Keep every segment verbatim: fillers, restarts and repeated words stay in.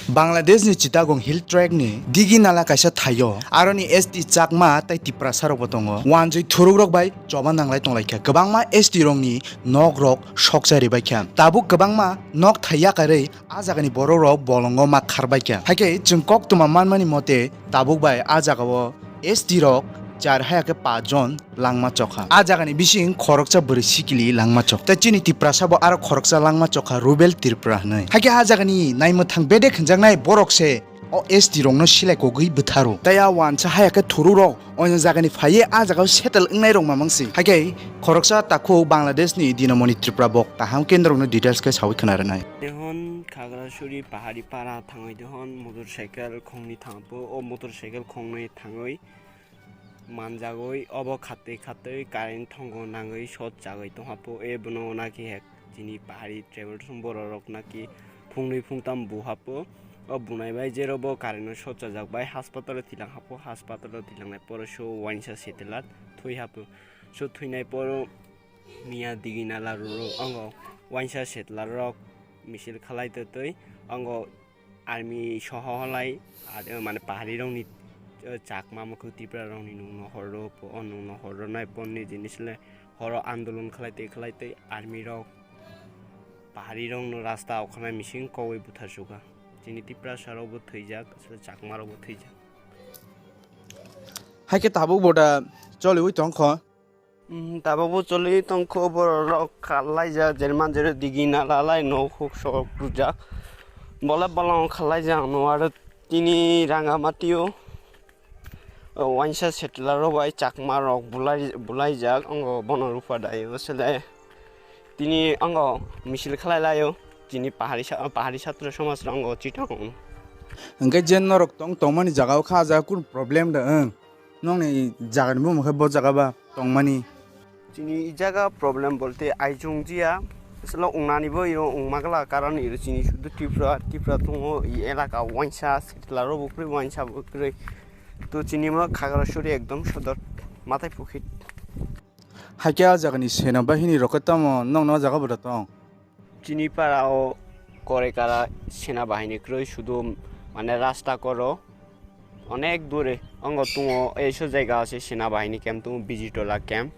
Bangladesh ni Chittagong Hill Tract ni Digi Nala kaisa thaio, aroni S T, Chakma tei Tiprasa rok bo tongo. Wanjwi thuruk rok bai choba nanglai tonglaikha. Kwbangma S T rok ni nok rok sokcha ribaikha. Tabuk kwbangma nok thai yakarwi a jagani borok rok bolongo ma kharbaikha. Haikhe chwng koktwma manmani mote tabuk bai a jagao S T rok char haya khe paanch jon langma chokha. A jagani bising khoroksa bwrwi sikili langma chok. Tei chini Tiprasa bo aro khoroksa langma chokha, Rubel Tripura hwnwi. Haikhe a jagani naimwthang bedek hwnjaknai borok se o S T rokno silai kogwi bwtharo. Tei a wansa haya khe thuruk rok oino jagani phaiwi a jagao settle wngnai rok mamang si. Haikhe khoroksa takhuk Bangladesh ni Dinamoni Tripura bok kaham kendrokno details khe sawi khna rwnai. Dehon Khagrasuri Pahari Para thangwi dehon motorcycle khongni thangpo, o motorcycle khongnwi thangwi manjagwi obo khatwi khatwi current thongo nangwi short chagwi tonghapo, e bono naki hek chini pahari travel borok rok naki phungnwi phungtam buhapo. O bunai bai jerobo current no short chajak bai hospital o tilang hapo, hospital o tilangnai poro so wainsa settler thwi hapo. So thwinai poro miya Digi Nala rok ongo wainsa settler rok misil khalai twi twi ongo army soho halai ar, mane pahari rokni, eh, Chakma mwkhwtwi Tripura rokni nungno horro po, o nungno horro nai ponni jinis le horo andolon khlai tei khlai tei army rok pahari rokno rasta okhanai mising kogwi buthar suka. Chini Tiprasa rok bo thwijak, aswk Chakma rok bo thwijak. Haikhe tabuk boda choliwi tongkho. Hmm, tabuk bo choli tongkho, borok rok kha laijak, jerman jero Digi Nala lai no huk sok rujak. Bole bolong kha laijak no aro tini Rangamati o, o wainsa settler rok bai Chakma rok bulai, bulaijak, ongo bono rupa dai o sele tini ongo misil khlai lai o, tini pahari sa-, pahari satro somaj rok ongo chitong. Hwnkhe je norok tong tongmani jaga o kha, ah jaga kunu problem da wng? Nokni jagani bumung khe bo jaga ba tongmani? Chini i jaga problem bolte aichung jia, aswkno wngnani bo iro wngma gla, karon iro chini sudu Tripura, Tripura tongo, i elaka wainsa, settler rok bo kwrwi, wainsa bo kwrwi. To chini mo Khagrasuri ekdom sodor, matai pukhit. Haikhe ah jagani sena bahini rok khe tamo nokno ah jaga bo da tong? Chini para o Korekara sena bahini kwrwi sudu mane rasta koro onek dure ongo tungo, eiso jaga se sena bahini camp tungo, Bijitola camp.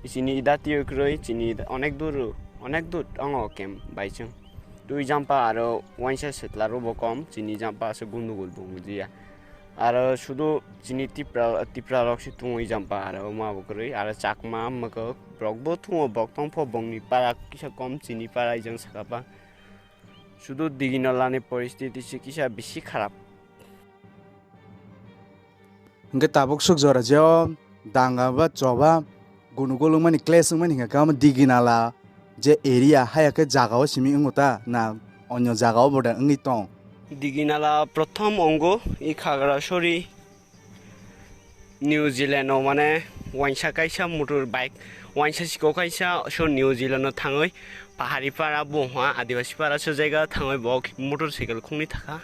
Chini idati o kwrwi chini ida onek dur, onek dur ongo camp bai chwng. Twi jampa aro wainsa settler bo kom, chini jampa se gundugul bo mujiya. Aro sudu chini Tipra, Tipra rok se tungwi jampa aro ma bo kwrwi, aro Chakma mwkhwk rok bo tungo, bok tongpho bongni para kisa kom, chini para ijang saka pa. Sudu Digi Nala ni poristiti se kisa bisi kharap. Hwnkhe tabuk swk jora jeo danga ba choba gunu gulung mani clash wngmani hwnkhe khe omo Digi Nala je area haya khe jaga o simi wngo ta na onyo jaga o bo da wngwi tong? Digi Nala prothom ongo i Khagrasuri New Zealand o mane wainsa kaisa motor bike wainsa siko kaisa so New Zealand o thangwi pahari para bo ha Adibasi para so jaga thangwi bo motor cycle khungni thakha.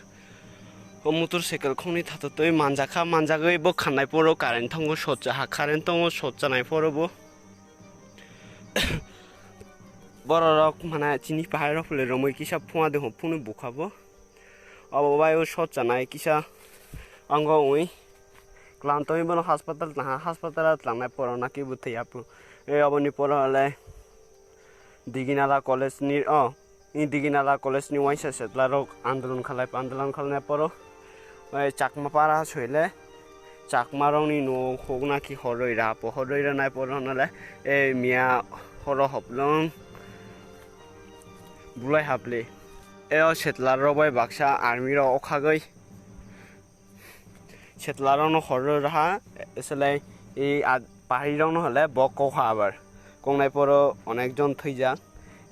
O motor cycle khungni thato twi manjakha, manjagwi bo khanai poro current thango, sot cha ha, current tongo, sot chanai poro bo. Borok rok mana chini pahar rok le romwi kisa phunga de phunwi bukha bo. Abo bai o sot chanai kisa ango wi klan tongwi bono hospital tangha, hospital tlangnai poro naki bo thwi aphuru. E aboni poro le Digi Nala college ni o Digi Nala college ni wainsa settler rok andolon khalai, andolon khalai poro, eh, Chakma para soile Chakma rok ni no hok na ki horoi ra po, horoi ra nai poro no le, eh, miya horo hoplong bulai haple. Eh, o settler rok bai baksa army rok okhagoi. Settler rokno horro raha, selai i ad-, pahari rokno hole bo kokha abar. Koknai poro onek jon thwijak.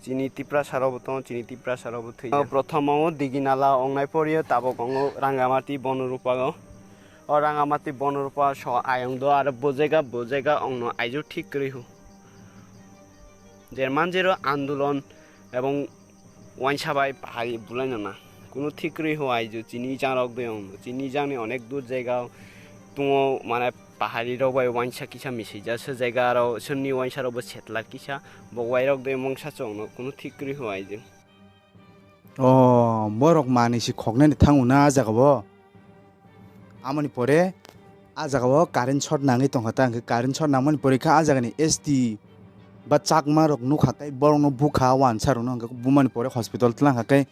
Chini Tiprasa rok bo tongo, chini Tiprasa rok bo thwijak. Prothom o Digi Nala ongnai poriyo tabok ongo Rangamati Bonorupa o. O Rangamati Bonorupa so ayong do aro bo jaga, bo jaga ongno aijo thik kwrwi hu. Jerman jero andolon ebong wainsa bai pahari bulai nana. Kunu thik kwrwi ho aiju chini jang rok de ong. Chini jang ni onek dur jaga tungo mane pahari rok bai wainsa kisa misija se jaga aro sonni wainsa rok bo settler kisa bo wai rok de mongsa chong no kunu thik kwrwi ho aiju. Oh. Borok manwi se khoknani thango na a jaga o. Amoni pore a jaga o current short nangwi tongkha ta, hwnkhe current short nangmani pore khe a jagani S T ba Chakma rok nukha tei borokno bukha wansa rokno, hwnkhe bumani pore hospital twlang kha khe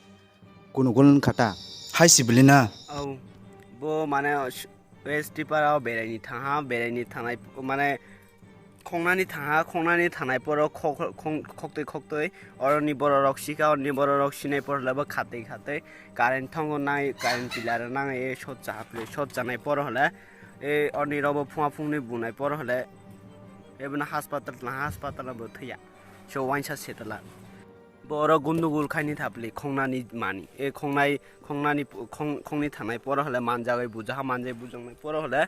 kunugul wngkha ta. Hai sibili na? Au, bo mane S T para o beraini thangha, beraini thangnai mane khongnani thangha, khongnani thangnai poro khok-, khong-, khoktwi khoktwi oroni bororok sikha, oroni bororok sinai poro labo khatwi khatwi current thongo nai, current pillar nang e shot cha hapli, shot chanai poro hole e orni robo phunga phungni bunai poro hole ebono hospital tla, hospital bo thwiya. So wainsa setala. Borok gundugul khaini thapli khongnani mani, e khongnai, khongnani, khong-, khongni thanai poro hole manjagwi bujaha manjai bujaknai poro hole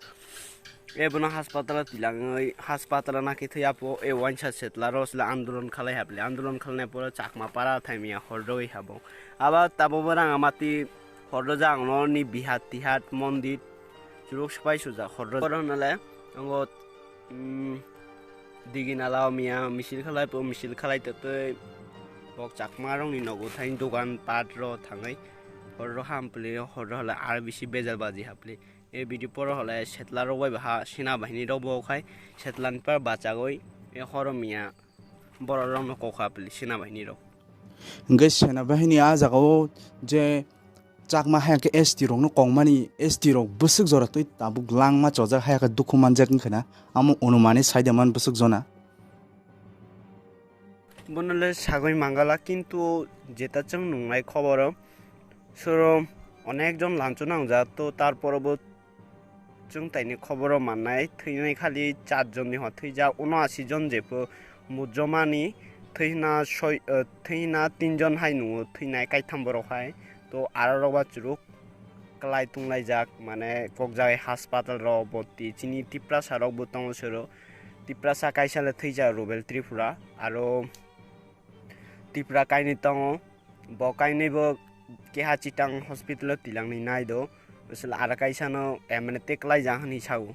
ebono hospital o tilangwi hospital o nakhe thwi apo e wainsa setla rosla andolon khalai hapli, andolon khalai poro Chakma para thaimiya hordogwi habo. Aba tabo borang amati hordo jang no ni bihat tihat mondir churuk sipai sujak hordo poro hwnle tongo. Digi nala o miya misil khalai po, misil khalai totwi bok Chakma rokni nogo thaini dogan pat ro thangwi horro ham pli horro hole R B C bejar baji hapli. E video poro hole setla rok bai baha sena bahini rok bo khai setla ni par bachagwi e horo miya borok rok no kok hapli sena bahini rok. Hwnkhe sena bahini a jaga o je Chakma hai khe S T rokno kongmani, S T rok bwswk jora twi tabuk langma chojak hai khe dukhu manjak wngkha na, amo onumani saida man bwswk jona. Bono le sagwi mangala, kintu jeta chwng nungnai khoboro soro onek jon lancho nangjak, to tarporo bo chwng taini khoboro mannai, thwinai khali char jonni hwn thwijak, uno asi jon jepho mujomani thwina soi, eh, thwina tin jon hai nungo, thwinai kaitham borok hai. To aro rok ba churuk kwlai tunglaijak, mane kokjagwi hospital rok boti chini Tiprasa rok bo tongo sero. Tiprasa kaisa le thwijak Rubel Tripura, aro Tipra kainwi tongo, bo kainwi bo keha chitang hospital o tilangni nai do, bwswla aro kaisa no M N A tei kwlaijak hinwi sago.